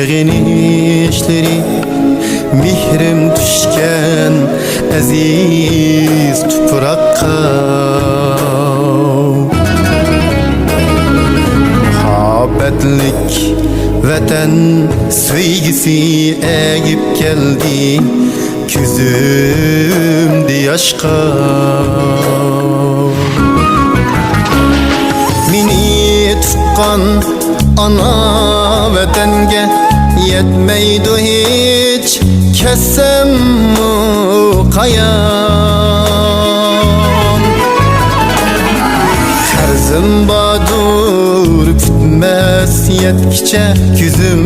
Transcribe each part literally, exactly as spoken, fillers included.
يىغىنىشلىرى مېھرىم چۈشكەن ئەزىز تۇپراققا. مۇھەببەتلىك ۋەتەن سۆيگۈسى ئەگىپ كەلدى كۆزۈمدە ياشقا. مېنى تۇغقان ئانا ۋەتەنگە يەتمەيدۇ ھېچ، كەتسەممۇ قايام. قەرزىم باردۇر پۈتمەس يەتكىچە، كۆزۈم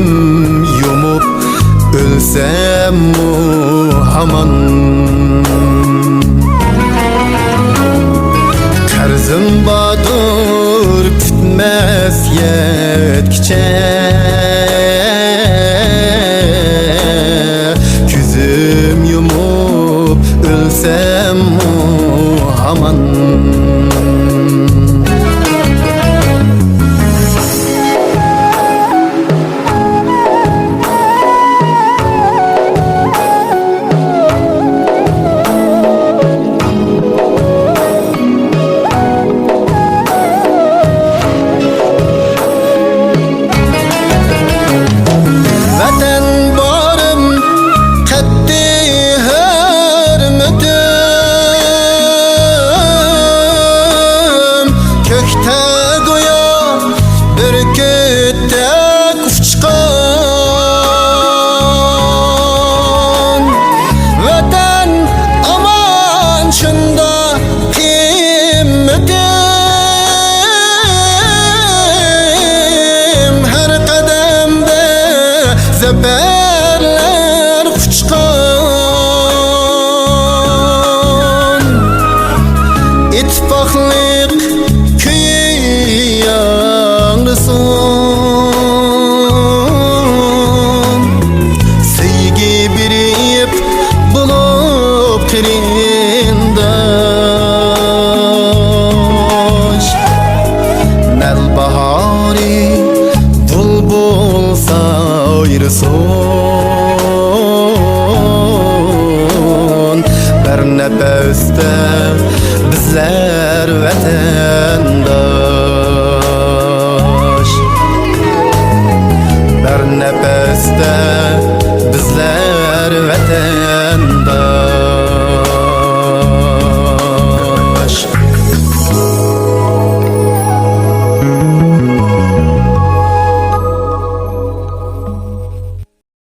يۇمۇپ ئۆلسەممۇ ھامان. قەرزىم باردۇر پۈتمەس يەتكىچە، كۆزۈم يۇمۇپ ئۆلسەممۇ ھامان. ۋەتەن بارىم، قەتئىي ھۆرمىتىم، كۆكتە گويا بۈركۈتتەك ئۇچقان. ۋەتەن ئامان شۇنداق قىممىتىم، ھەر قەدەمدە زەپەرلەر قۇچقان. ئىتتىپاقلىق كۈيى ياڭرىسۇن، سۆيگۈ بېرىپ بولۇپ قېرىنداش. نەل باھارى بۇلبۇل سايرىسۇن، بىر نەپەستە بىزلەر ۋەتەنداش.